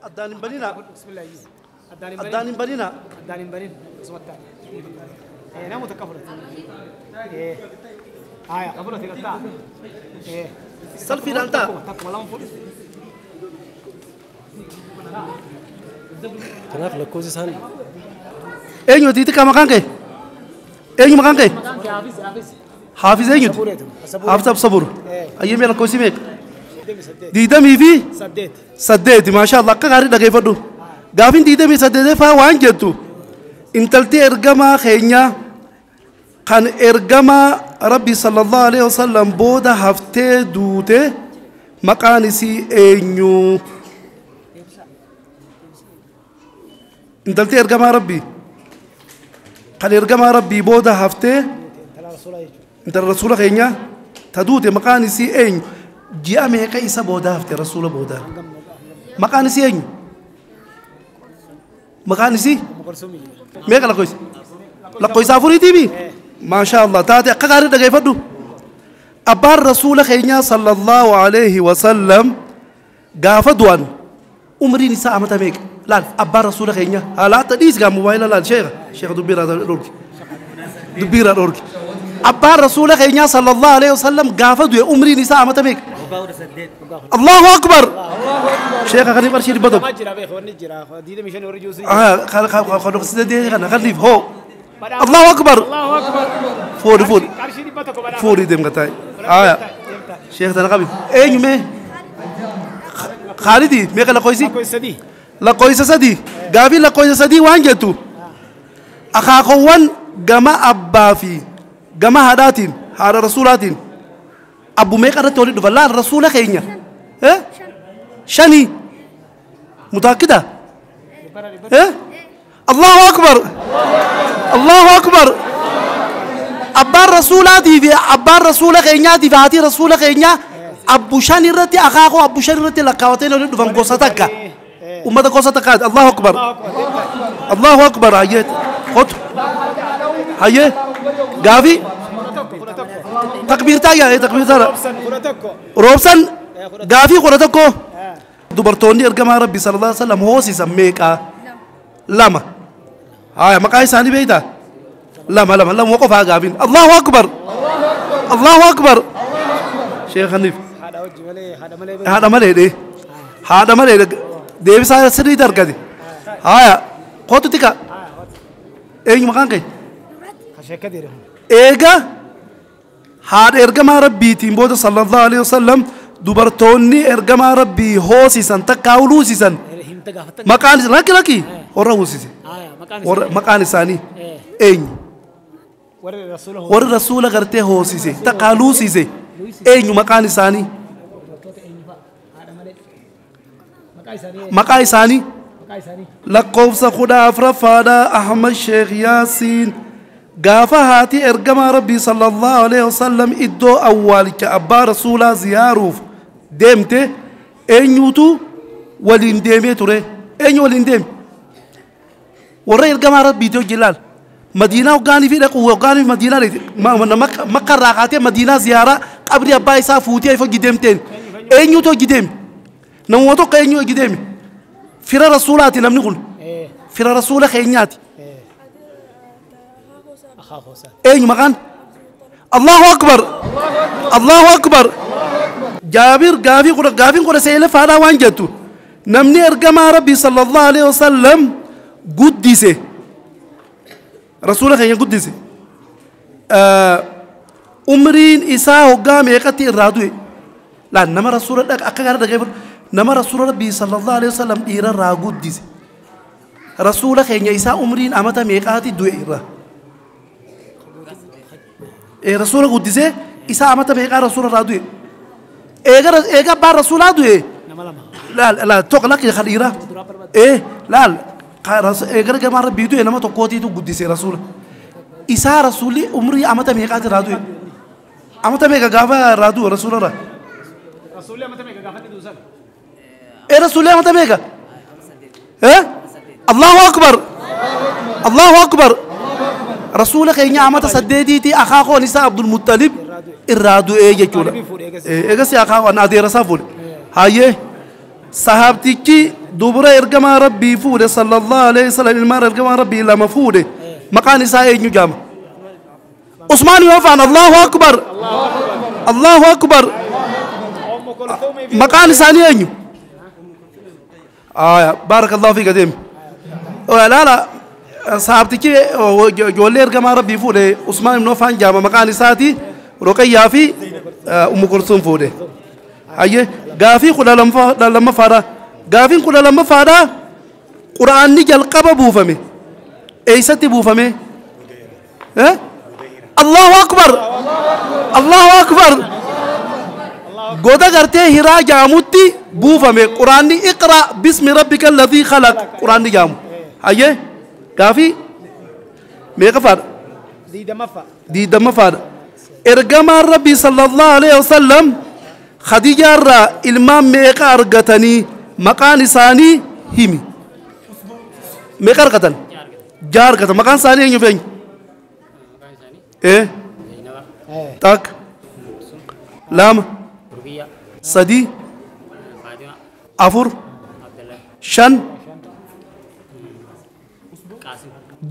Addaan hin banina. Addaan hin banina. Addaan hin banin. Asumatti. Namoota akka fudhate. Haya, ka fudhate gattaa. Salfiidhaan ta'a. Takkuma lama fudhu. Kanaaf lakkoofsi isaan Eenyu xixiqqaa maqaan kee? Eenyu maqaan kee? Maqaan kee Hafiz, Hafiz. Hafiz eenyuti? Sabureetu. Hafiz Absabur. Ayyee mee lakkoofsi meeqa? 28. 28. 8. Maasha Allah akka gaarii dhageeffadhu. Gaafiin 28 faa waan jettu intalti ergamaa keenyaa kan ergamaa Rabbi sallallahu alaihi wasallam booda haftee duute maqaan isii eenyu? Intalti ergamaa Rabbi kan ergamaa Rabbii booda haftee Intala rasuulaa jechuudha. intala rasuula keenyaa ta duute maqaan isii eenyu? Ji'a meeqa isa booda hafte rasuula booda? Maqaan isii eenyu? Maqaan isii Muqorsumii. meeqa lakkoofsa? Lakkoofsa afuriitiifi? Maasha Allah taate akka gaarii dhageeffadhu. Abbaan rasuula keenyaa sallallahu alaihi wasallam gaafa du'an umriin isaa amata meeqa? Laal abbaan rasuula keenyaa haala hatta dhiis gaa moobaayila laal sheekha sheekha dubbiirraa dhorki dubbiirraa dhorki. Abbaan rasuula keenyaa sallallahu alaihi wasallam gaafa du'e umriin isaa amata meeqa? Allahu akbar. Sheekha kan qarshii 100. Nama jira beeku wanni jira. 25 warri juusii. Kan khaliif hoo. Allahu akbar. Allahu akbar. Fuudhi fuudhi. Qarshii 100 badhaa. Fuudhi deem gataa. Haya. Sheekh tana qabi. Eenyu mee? Khaalidi meeqa lakkoofsi? Lakkoofsi 3. Lakkoofsa 3. Gaafii lakkoofsa 3 waan jettu akaakoowwan gama abbaa fi gama haadhaatiin haadha rasuulaatiin abbu meeqa irratti walitti dhufan laal rasuula keenya. 5 mutaakkida? Allahu akbar. Allahu akbar. Abbaan rasuulaatii fi abbaan rasuula keenyaatii fi haati rasuula keenyaa abbu 5 irratti akaakoo abbu 5 irratti lakkaawwateen walitti dhufan gosa takka. Ummata gosa takkaati. Allahu akbar. Allahu akbar. Hayyee qotu. Hayyee gaafii takbiirtaa yaa takbiirtaa. 11. Roobsan gaafii 11. Dubartoonni ergamaa Rabbi sallallahu alaihi wasallam hoosisan meeqaa? 2. Haya maqaa isaanii beektaa? 2 2 2 qofaa gaafiin. Allahu akbar. Allahu akbar. Sheekh Hanif. Haadha wajji malee haadha malee. Haadha malee dhee. Haadha malee deebisaa sirriitti argate. Haya kootu tika. Eenyu maqaan kee? Kasheekka deere. Eega haadha ergamaa Rabbiitiin booda sallallahu alaihi wasallam dubartoonni ergamaa Rabbii hoosisan takkaa luusisan Himta gaafatan. maqaan lakki lakki warra hoosise. Haya maqaan Warra maqaan isaanii eenyu? Warri rasuula Warri rasuula gartee hoosise takkaa luusise eenyu maqaan isaanii? dubartoota eenyu fa'a? Haadha malee. Maqaa isaanii Maqaa isaanii maqaa isaanii. lakkoofsa 14ffaadha Ahmad Sheekh Yaasiin gaafa haati ergamaa Rabbii sallallahu alaihi wasallam iddoo awwaalicha abbaa rasuulaa ziyaaruuf deemte eenyuutu waliin deemee ture? Eenyu waliin deeme? Warra ergamaa Rabbiiti hojii laal. Madiinaa hoggaanii fi dhaqu hoggaanii Madiinaa Makka irraa kaatee Madiinaa ziyaaraa qabrii abbaa isaa fuutee hojii deemteen eenyuutu hojii deeme? Namuma tokko eenyu hojii deeme? Fira rasuulaati namni kun. Fira rasuula keenyaati. Akaakoo isaa. Eenyu maqaan? Allahu akbar. Allahu akbar. Jaabir gaafii kudha gaafiin 19ffaadhaa waan jettu namni ergamaa Rabbii sallallahu alaihi wasallam guddise rasuula keenya guddise umriin isaa hoggaa meeqatti irraa du'e? Laal nama rasuula dhaqa akka gaarii dhaggeeffadhu nama rasuula Rabbii sallallahu alaihi wasallam dhiira irraa guddise rasuula keenya isaa umriin amata meeqaati du'e irraa? Rasuula guddisee isaa amata meeqaa rasuula irraa du'e? Eega eega abbaan rasuulaa du'e Nama lama. laal laal tokko lakki kan dhiiraa laal eega ergamaan Rabbii du'e nama tokkootiitu guddise rasuula isaa rasuulli umrii amata meeqaati irraa du'e? Amata meeqa gaafa irraa du'e rasuula irraa? Rasuulli amata meeqa gaafa inni duusan? Rasuulli amata meeqa? Allahu akbar. Allahu akbar. Rasuula keenya amata 8tiiti akaakoon isaa Abdul Muttalib irraa du'ee jechuudha. Eegas akaakoon adeera isaa fuudhe. Hayyee sahaabtichi Dubra ergamaa Rabbii fuudhe sallallahu alaihi wasallam, ilmaan ergamaa Rabbii lama fuudhe, maqaan isaa eenyu jaama? Usmaan yoo faan. Allahu akbar, Allahu akbar. Maqaan isaanii eenyu? Aya, barakallahu fiika. Deemi laala, saabtichi ijoollee ergamaa Rabbii fuudhe Usmaan ibn Affaan jaama maqaan isaati. Ruqayyaa fi Ummu Kulsuum fuudhe. Hayyee, gaafii 12ffaadha. Gaafiin 12ffaadha, qura'aanni jalqaba buufame eeysatti buufame? Allahu akbar, Allahu akbar. Goda gartee Hiraa jaamutti buufame quraanni. Iqra bismi rabbika alladhii khalaq quraanni jaamu. Hayyee, gaafii meeqaffaadha? 20ffaa. 20ffaadha. Ergamaan Rabbii sallallahu alaihi wasallam Khadiijaa irraa ilmaan meeqa argatanii? Maqaan isaanii himi. Meeqa argatan? Jaha argatan. Maqaan isaanii eenyu fi eenyu? Takka, lama, sadii, afur, shan,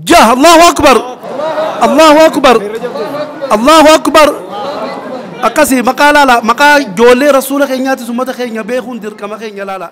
jaha. Allahu akbar, Allahu akbar, Allahu akbar. Akkasii maqaa laala, maqaa ijoollee rasuula keenyaati. Ummata keenya beekuun dirqama keenya laala.